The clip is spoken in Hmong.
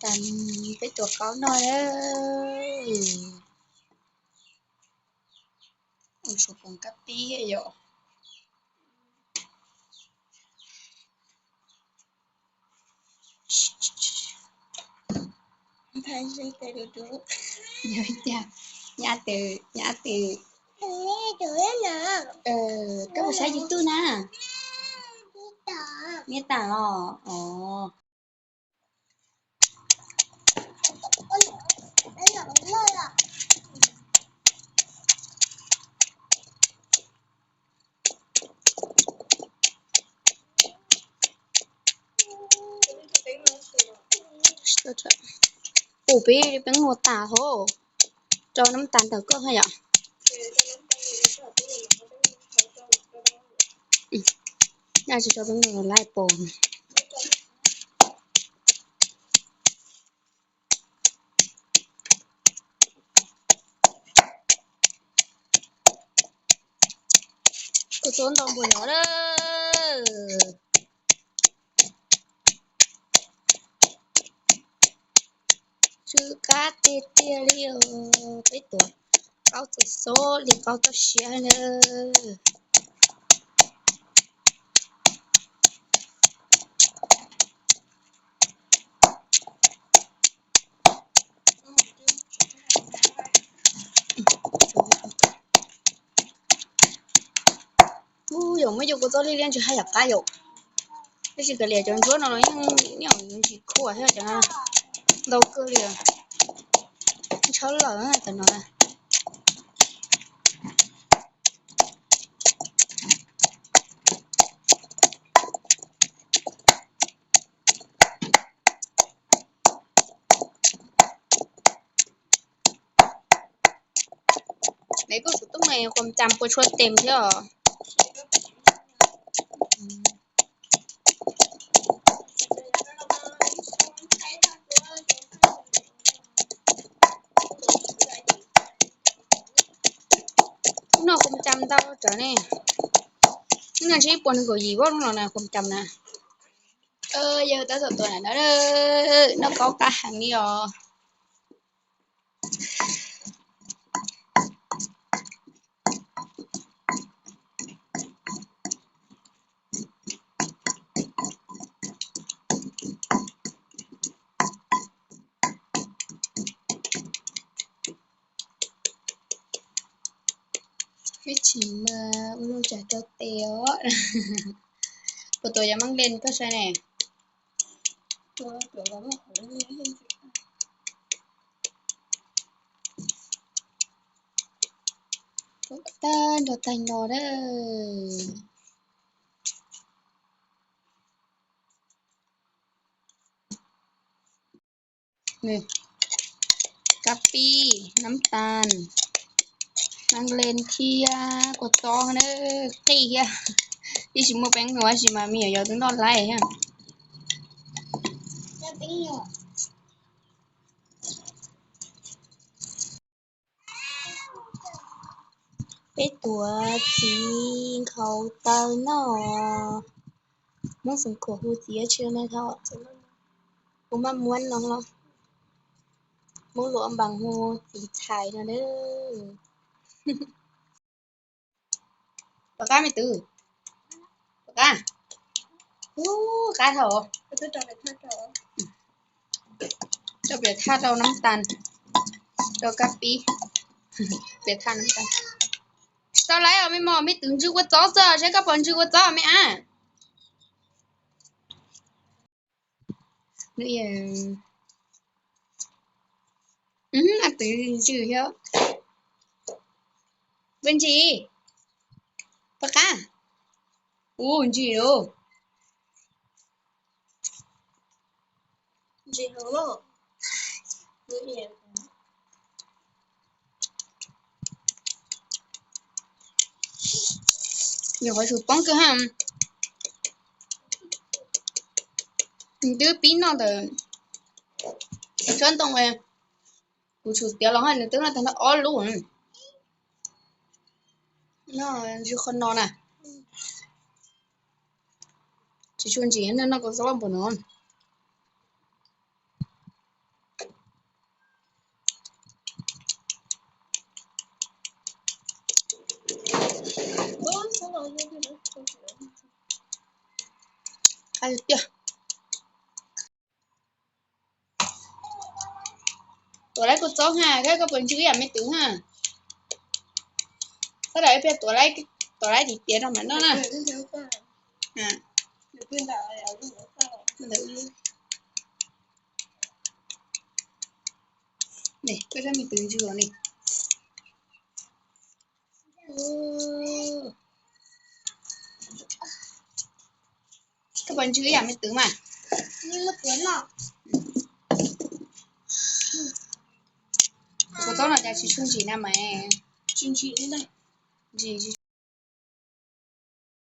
Peb tuav qaub noj na. Ua tsuav poom kab pib yom. Nyab twm, nyab twm. Koj puas saib YouTube na? Niam tas os. Pum peb peeb luag tas hov, rau nab tas ntawm koj ha yom. Naj tsis tso peeb luag lawm pom. Koj txob ntau npaum no na. Tsw qab tiag tiag li os. Peb tuav qaub txob xub li qaub txob siab na. Ub, yog muab cov kua txob liab liab ntshe haj yam qab yom. Tab sis kav liam cov ntsuab no los yeej nyob yuav ntsis khuam thiab cov no ntau kawg li. Tshawb lawm cov no. Neb koj tus tub ne quas cas puas tshua tes thiab os. Noj quas cas ntau rawv ne. Noj ntshe ib puas nees nkaum yim voj no na quas cas na. Yawg tab tom tuav na, noj qaub qab heev li os. Ib tsis mas ua lub tsam rau tes os. Puas tuav yog mab lees koj saib ne. Tag nrho tag no na. Kab pib, nab tas, mab lees thiab kua txob na, qij thiab. Ib tsis muaj peev xwm tab sis mas me nyuam yaus twb noj lawm thiab. Peb tuav txiv nkhaus taw noj. Hmoob Xeev Khuam hu txiv tsi no thaum kuv maj muab no los, Hmoob Luam Npas hu txiv txhais no na. Puas qab me tub? Puas qab? Ub, qab dhau. Rau piam thaj rau nab tas, rau kab pib, piam thaj nab tas. Tsis tau lawm os me mos, me tub ntsw kua txob xwb, saib koj puas ntsw kua txob me a. Nws, a tub ntsw thiab. Puas ntsw? Puas qab? Ub, ntsw os. Nyuam qhuav tsum poob kawg ha. Nws twb pib noj ntawm tsob ntoo, kuv tsum tiav los nws twb noj tag nrho ob lub. Ntsw qhov no na. Tsis tshua ntsim noj kua txob npaum no. Tuav laib kua txob ha, koj puas ntsib ib yam me twv ha? Sawv daws peb tuav laib, tuav laib tiav tiav rau mam noj na. Koj zaj me twv ntsws los ne. Koj puas ntsib ib yam me twv mas? Kua txob no cas tsis tshua ntsim na mas. Ntsim tsis